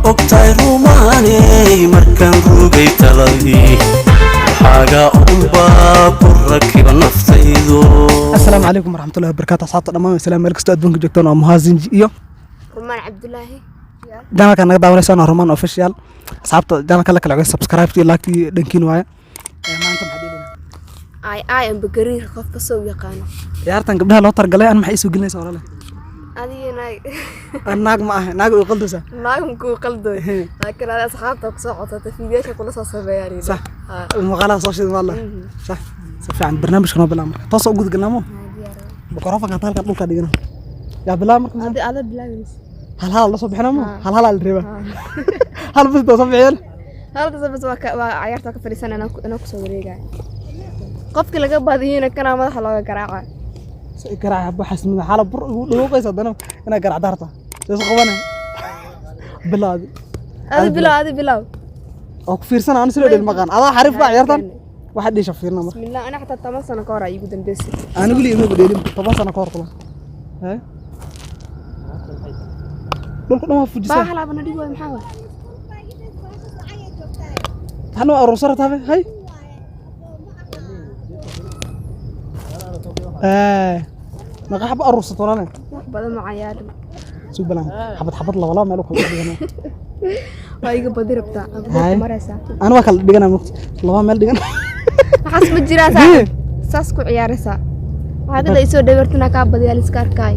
Ogtahay rumaaney, markaan rugay taladii, waxaaga unbaa ku rakiba naftaydu. Asalaamu calaykum waraxmatullahi wabarakaatu, asxaabta dhammaan salaam meel kastoo adduunka joogtaan. Waa Muhaasinji iyo Rumaan Cabdulaahi. Channelka naga daawanaysaan waa Rumaan Official. Asxaabta channelka la kala cogay, subscribe iyo like iyo dhankiin waaye. Maanta maxaa dheelinaa? Ay ay amba gariir, qof kasoo u yaqaano. Ciyaartan gabdhaha loo targalay, an maxay isoo gelinaysaa, walaale? Adiga naag. An naag ma ahe, naag way qaldaysaa. Naag makuu qaldoy, laakiin adi asxaabta kusoo codsatay, fiidiyaasha kula soo sameeyaan. Sax, muuqaalaha soo shid maalla. Sax, si fiican. Barnaamijka noo bilaab marka, toos u guda galnaamo. Mikrofonka hata halkan dhulka dhigana. Yaa bilaab marka? Adi ada bilaabaysa. Hal hal la soo bixinamo, hal hal la reeba, hal bas soo bixiyeen. Halka bas waa waa cayaarta ka fadhiisan, inaa kusoo wareegaya. Qofkii laga badiyeyna kanaa madaxa looga garaaca. Garaaca waxaas mid xala bur ugu dhawaaqaysa, haddana inaa garacda harta soo qabana bilaadi. Adi bilow, adi bilow. Oo ku fiirsana aan sidoo dhel maqan adaa xariif baa ciyaartan waxa dhiisha fiirna marka. Bismillah, ana xataa 10 sano ka hor aa iigu dambeysay. Aan weli ima dheelin 10 sano ka hor kula. Hay, dhulka dhan waa fujisaa. Baa halaabana dhig waay, maxaa waay? Waxna waa aruursan rabtaa. Hay, meeqa xabo aruursato, walaale? Wax badan ma cayaarin. Sug balan, xabad xabad, laba laba meel u kala dhigana. Waa iga badi rabtaa. Hay. Abdul maraysaa. Ana waa kala dhigana, mugti laba meel dhigan. Waxaas ma jiraa Hee. Saa saas ku ciyaaraysaa, waxaad ila isoo dhawartina kaa badiyaa, liska arkaay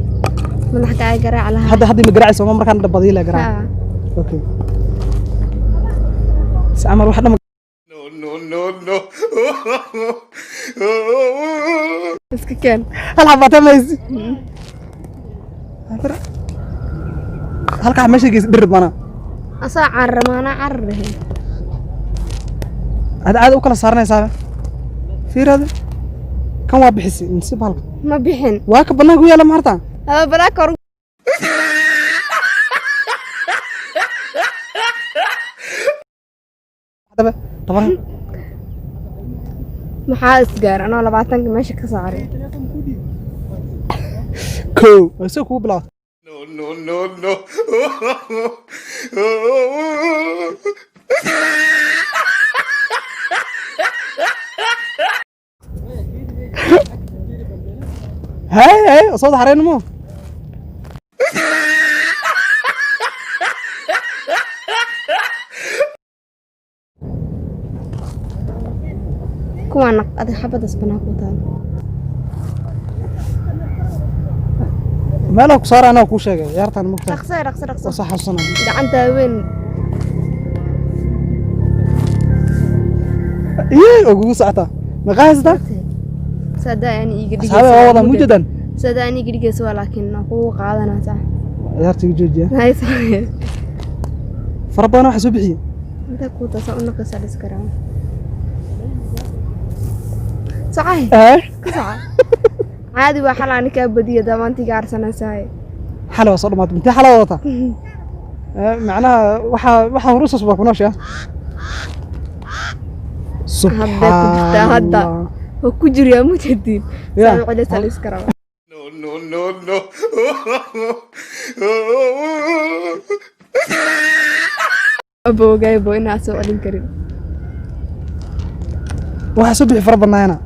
madax kaa garaac lahaa. Hadda hadda ma garaacayso ma markaan badiila garaac. Haa. Okay, si camal wax dhama. No, no, no, no. Iska keen. Hal xabaata maysi halkaa meesha geys dhirib mana. Asaa cararamaanaa carar ahayn. Aad caadi u kala saaranaysaa, fiiraade kan waa bixisay mise bahalka? Ma bixin. Waa ka banaanka u yaala maarta. Haba banaanka hor. Hadaba 10. Maxaa isgaar anoo 20-ka meesha ka saaray? Kow waa soo kugu bilaawata. No, no, no, no. Hay hay, soo xareen mo. Kuwaana adig xabadaas banaanka u taal. Meelaha ku saara anaa kuu sheegay ciyaartan mugta. Dhaqso dhaqso dhaqso. Waa soo xasuusanaya. Gacanta weyn. Iyey oo kugu socotaa, meeqaa haysataa? Sadaa aan iiga Asxaabe waa wadaa mujadan. Sadaa aan iiga dhigaysa waa, laakiin waa kugu qaadanaa sax. Ciyaarta iga joojiya. Hay sax. Fara badan waxa soo bixiyey. Inta ku taasa u naqaysa dhis karaa saxay. Ee. Ka saxa caadi waa xal aan kaa badiyo damaantiga arsanaysaay. Xalay waa soo dhamaatay, intee xalay wadataa? Macnaha waxaa hore usoo baa ku nooshaa. Hadda ku jirtaa hadda. Subxaan. Waa ku jiryaa mujadiin. Ya. Saa celisa dhis karaa. No, no, no, no. Aboogaybo inaa soo celin karin. Waxaa soo bixi fara badnaayana.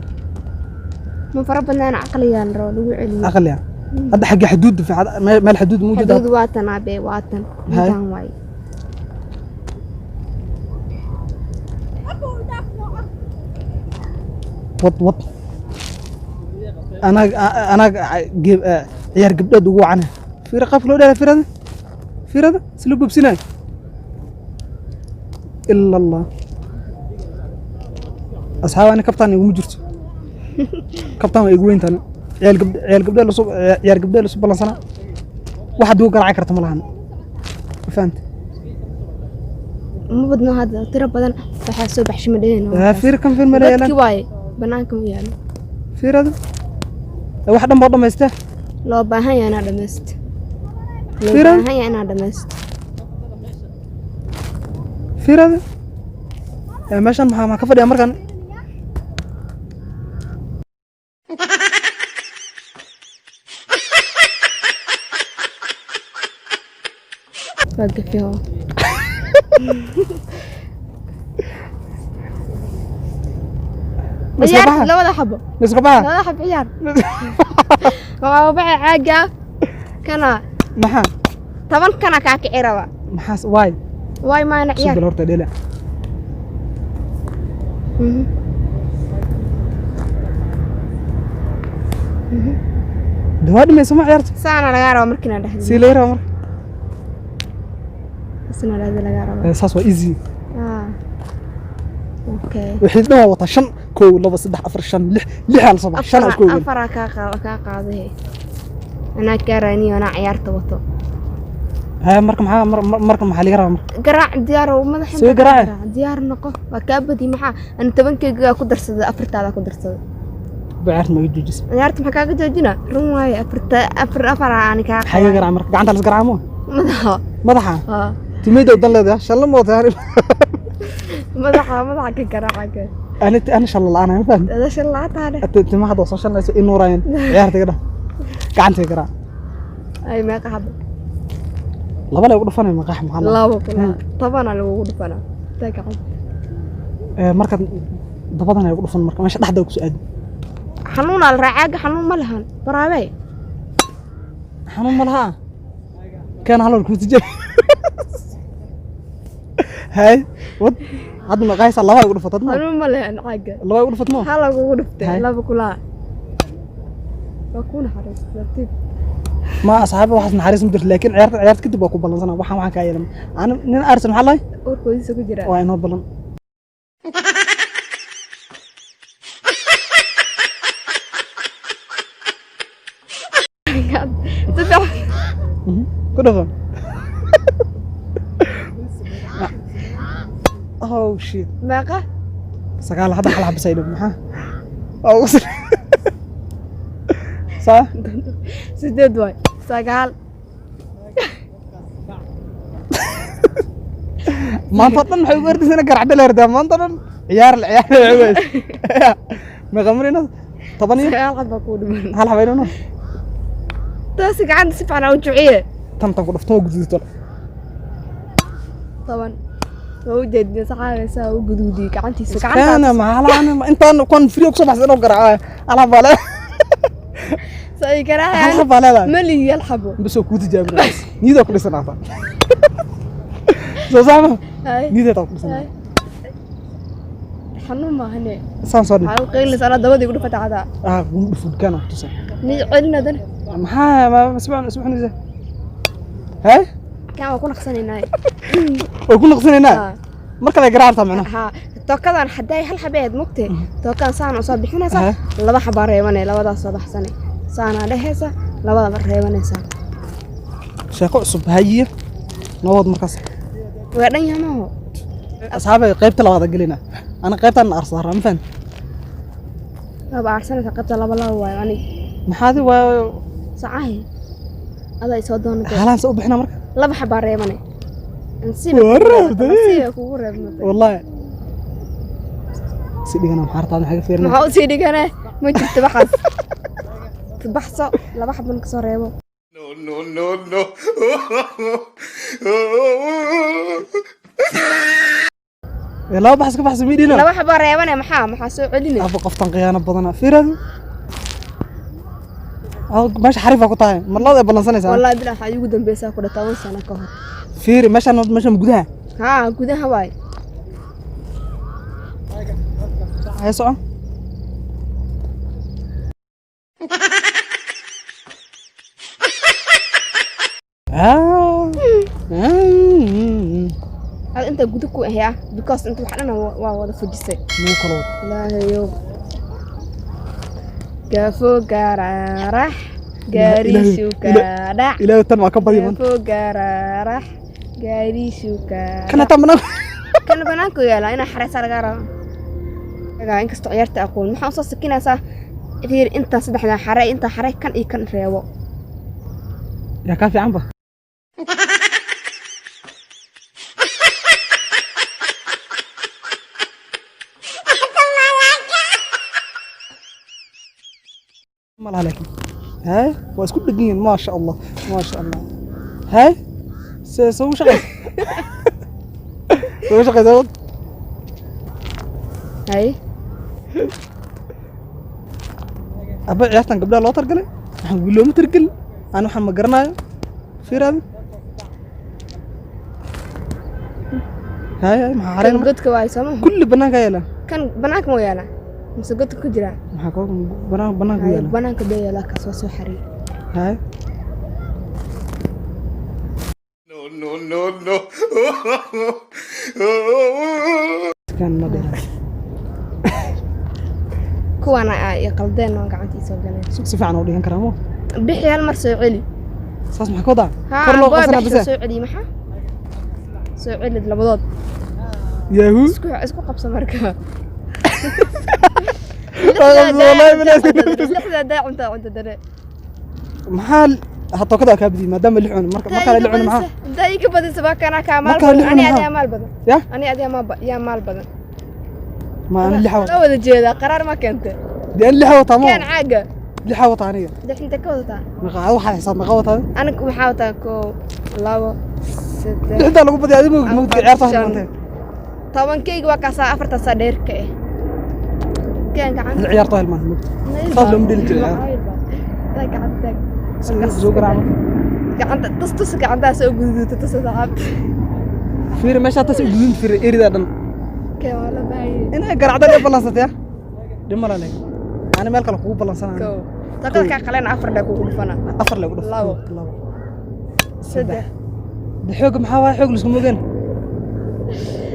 Ma fara badnaana, caqligaan rabo lagu celiyo. Aqliya hadda xagga xuduudda fiican, meel xuduud mawjud. Xuduud waa tan abe, waa tan. Hay. Intaan waay. Wad wad, anaag anaag ciyaar gabdhood ugu wacana. Fiira qaabka loo dheera, fiirada fiirada si loo bobsinayo ila Allah. Asxaab, ani kabtaan iguma jirto, kabtaan waa igu weyntaan. Ciyaal gabdhe, ciyaal gabdhe lasu ciyaar gabdhe lasu ballansana, waxaad igu garaaci karta ma lahan, ma fahante? Ma badno hadda, tiro badan waxaa soo baxshay ma dheheen. Fiir kan, fiir mala dadki yeelan. Waaye banaanka ma yaalo. Fiirada wax dhan baa dhamaystee. Loo baahan yahay inaa dhamaysto, loo Fiirada? baahan yahay inaa dhamaysto. Fiirada meeshan maxaa ka fadhiya markan? Waa gafe hoo. Ciyaar Miska labada xabo. Miska baxa. Labada xabo ciyaar. Waxaa baxay caaga kana. Maxaa? 10 kana kaa kici raba. Maxaas waay? Waay maana Soo ciyaar. gal horta dhela. Dawaa dhimayso ma ciyaarta? Saana lagaa raba markiina dhexda. Sii laga raba marka. Isna dhexda lagaa raba. Saas waa easy. Ah. Okay. Wixii dhan waa wataa 5 1 2 3 4 5 6 6 hal soo bax 5 isku ogeyn. Afaraa kaa qaada kaa qaaday. Anaa kaa raaniyo anaa ciyaarta wato. Haya marka maxaa marka maxaa laga rabaa marka? Garaac diyaar oo madaxa. Soo garaac. Diyaar noqo. Waa kaa badi maxaa? Ana 10keyga ku darsaday afartaada ku darsaday. Ciyaarta ma joojis. Ciyaarta maxaa kaaga joojina? Run waaye afarta afar afar aan kaa Maxaa iga garaac marka? Gacanta la is garaac ma? Madaxa. Madaxa? Haa. Timayda dan leedahay shallo ma wataa. Madaxa madaxa ka garaaca ka. Ana shallo la'aan ma fahmi. Ada shallo la'aan leh. Timaha hadda soo shallayso in nuurayeen ciyaarta iga dhah. Gacanta iga garaac. Ay meeqa xabo? Laba la ugu dhufanay maqax maxaa la? Labo kula. 10 lagu dhufanaa. Taa gacan. Marka dabadan ay ugu dhufan marka meesha dhaxda ku soo aadi. Xanuun al raacaga xanuun ma lahan. Baraabay. Xanuun ma laha. Kan hal ku tijaabi. Hay, wad hadda ma qaaysa laba ugu dhufatad ma? Xanuun ma lahan caaga. Laba ugu dhufat ma? Hal ugu dhuftay laba kula. Waa ku naxariis tartiib. Ma asxaabi waxaas naxariis ma jirto laakiin ciyaarta kadib waa ku ballansana waxaan ka yeelan. Ana nin Arsenal maxaa lahay? Urkoodiisa ku jira. Waa inoo ballan. Ku dhufan. Oh shit. Meeqa? 9 hadda hal xabis ay dhib maxaa? Saa? 8 waay. 9. Maanta dhan waxay ugu ordaysaa inay garaac dhaleertaa maanta dhan ciyaar la ciyaar la ciyaar. Meeqa marina? 10 iyo? 9 xabaa kuu dhiman. Hal xabay dhino. Taasi gacanta si fiican u juciye. Tan ku dhufto oo guduudto. 10. Waa u jeedin saxaabe saa u guduudiyay gacantiisa Kana maxaa la intaan kon free ku soo baxsan oo garaac. Ala bale. Soo ay garaacayaan. Hal xabaa leedahay. Mali hal xabo. Bas oo ku tijaabinaa. Niyada ku dhisan ata. Soo saama? Niyada ku dhisan. Xanuun maahane. Saan soo dhig. Waxaa u qaylinaysa anaa dabadii ku dhufata cadaa. Ah, ugu dhufud kana tusan. Ni celina dan. Maxaa ma isbuucnaysa? Hay? Kan waa ku naqsanaynaa. Waa ku naqsanaynaa? Marka la garaacta macna. Ha, tookadan haday hal xabeed mugtay. Tookan saan u soo bixinaysa laba xabaa reebanay labadaas soo baxsanay. Saana dhehaysa labadaba reebanaysa. Sheeko cusub hayiye. Nabad markaas. Waa dhan yahay maaho. Asxaabay qaybta labaad gelina. Ana qaybtan arsaara ma fahan. Laba arsanaysa qaybta laba laba waayo ani. Maxaadi waa sacahay. Adaa soo doonatay. Halaan soo bixina marka. Laba xabaa reebanay. Nasiib kugu reebmatay. Wallahi. Si dhigana maxaa rabtaa maxaa ka fiirinaa? Maxaa u sii dhigana? Ma jirto baxas. Baxso laba xaban ka soo reebo. No no no no. Laba baxs ka baxso miidhina. Laba xabaa reebane maxaa soo celinay? Abu qoftan qiyaano badana. Fiiradu. Meesha xariif ku tahay. Mar labaad ay ballansanaysaa. Wallahi bilaa waxa ugu dambaysaa ku 10 sano ka hor. Fiiri meeshan gudaha. Ha, gudaha waay. Hay soco. Hada inta gudaha ku ayaa because inta wax dhan waa wada fujisay. Muu kala wada. Ilaahayow. Gafo garaarax gaariisu ka dhac. Ilaahay tan waa ka badi man. Gafo garaarax gaariisu ka. Kana tan banaan. Kana banaanku yaala ina xareysa laga rabo. Aga inkastoo ciyaarta aqoon maxaa soo sakinaysaa fiir inta saddexda xare inta xare kan iyo kan reebo. Yaa ka fiican ba. Ma laha laakiin. Hay, waa isku dhegan yihiin ma sha Allah, ma sha Allah. Hay, see soo shaqeys. Soo shaqeysaa. Hay. Abba, ciyaartan gabdhaha loo targalay, waxaan wiil looma targelin. Aan waxaan ma garanayo. Fiiraadi. Hay hay, maxaa Kan xareen? godka waay, soo maha? Kulli banaanka yaalaan. Kan banaanka ma yaalaa mise godka ku jiraa? Maxaa ka banaanka Hay, yaalaan? Banaanka bee yaalaa, kaas waa soo xareey. Hay. No, no, no, no. Kan ma dheeraa. Kuwaana aa i qaldeen oo gacanta ii soo galeen. Si fiican oo dhigan karaa mo. Bixi, hal mar soo celi. Saas maxaa ka wadaa? Haa. Kor loo waa qabsanaa. bixi. Bise. Soo celi, maxaa soo celid labadood. Yahoo. Isku qabso marka. Wallahi Lixdaa daa cuntaa, cunta dare. Maxaa hatokada kaa badiyay maadaama lix cun marka markaa lix cun maxaa? Daa iga badisa, baa kana kaa maal Markaa badan. lix Ani cun. adigaa maal badan. Ya. Ani adigaa yaa maal badan? Ma ani lixa wata. La wada jeedaa, qaraar ma keente. Dee ani lixa wataa mo. Keen caaga. Lixa wata aniga. Lix inta ka wadataa? Meeqa waxaad xisaab, meeqa wataa? Aniga waxaa wataa kow, labo, saddex. Lixdaa lagu badiyay, adiga moogid Afar, ciyaarta shan. maantay. 10-kayga waa kaasaa, afartaasaa dheerka eh. Keen gacanta. Ciyaarta hilmaantay moogid. Saas looma dheli jiray ciyaarta. Taag gacanta, taag. Soo garaac marka. Gacanta tus, tus gacantaa soo guduuta, tus asxaabta. Fiiri meesha taas u gudun, fiiri eridaa dhan. Keen, waa la baahayay. Inay garacdan ee ballansatay ya dhib ma lale, ani meel kale kugu ballansanaa. Kow, takada kaa qaleen, afar dhaa kugu dhufana. Afar le ugu dhuf. Labo. Labo. Saddex. De xoog maxaa waaya? Xoog lisku mogeen.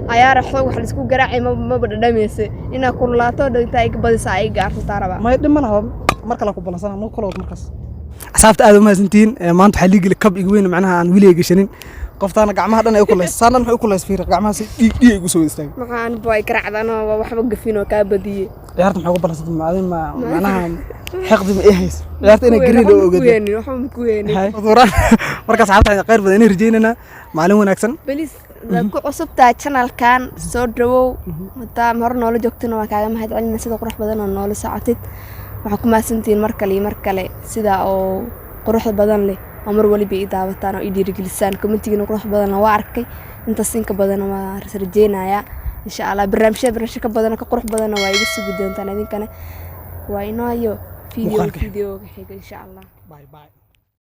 Cayaara xoog wax laisku garaacay maba dhadhamaysa inaa kululaato dhan intaa iga badisa ay gaarsataa rabaa. Maya, dhib ma laha, mar kale ku ballansanaa noo kala wad markaas. Asxaabta, aad u mahadsantihiin. Maanta waxaa liigeli kab igu weyn, macnaha aan weliga gashanin. Qoftaana gacmaha dhan ay u kulays saan dhan, maxay u kulays? Fiiri gacmaha, si dhiig dhiig ay igu soo istaagay. Maxaan boy garacdanoo waa waxba gafinoo kaa badiyey. Ciyaarta maxay ugu ballansatay? Macdin ma macnaha xeqdi ma ii hayso ciyaarta inay gariin oo Waxba ma ku ogeed. heenin, waxba ma ku heenin. Marka asxaabta, khayr badan inay rajaynaynaa, maalin wanaagsan. Please, hadaad ku cusub tahay channelkan, soo dhawow. Hadaa hore noola joogtana, waan kaaga mahad celina sida qurux badan oo noola socotid. Waxaa ku mahadsantihiin mar kale iyo mar kale sida oo quruxda badan leh oo mar waliba ii daawataan oo ii dhiirigelisaan. Commentigiina qurux badanna waa arkay, intaas inka badan waa rajeynayaa insha Allah. Barnaamijyada, barnaamijyo ka badan oo ka qurux badanna waa iga sugi doontaan idinkana. Waa inoo iyo video Muuqaalka. Videoga xiga insha Allah. Bye bye.